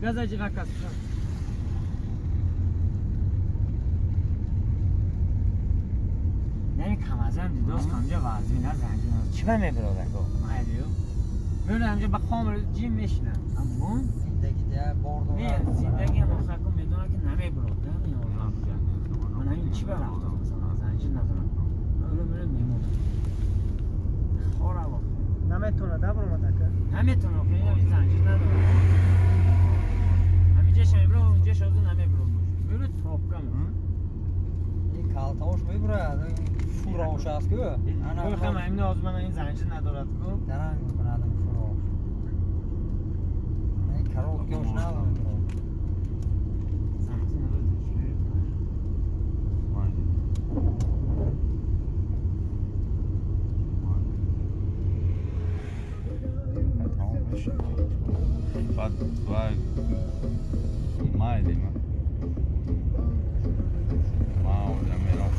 Газа ҷиға кас. Яъне камазам дидост, камҷа вазми на занҷир на. Чӣ ба мебирода го? Майлиё. Мебинам ҳамҷа ба хомр ҷим мешинам. Аммо Зиндагӣ да бор не, дорад. Зиндагӣ ҳам охир кун медонам, ки намебирод, да, ин одамҷа. Ман ҳамин чӣ ба рафтор, масалан, занҷир надорам. Мебинам, мебинам, мемонам. Хора ва. Наметавонад, да, баромад, ака? Наметавонам, охир ин занҷир надорам. Ҳаминҷаша мебирам, унҷаша озу намебирод. Мебирод, пробка мешавад. Ин калтаош мебурад, фурош аст ку. Ана. Ой, хама ҳамин озу ман ин занҷир надорад ку. Даранг мекунад ин фурош. Ин короткиош надорад. Занҷир надорад. Майли. Майли. Тамом мешид. Баъд вай майли ман. Ман оля мерам.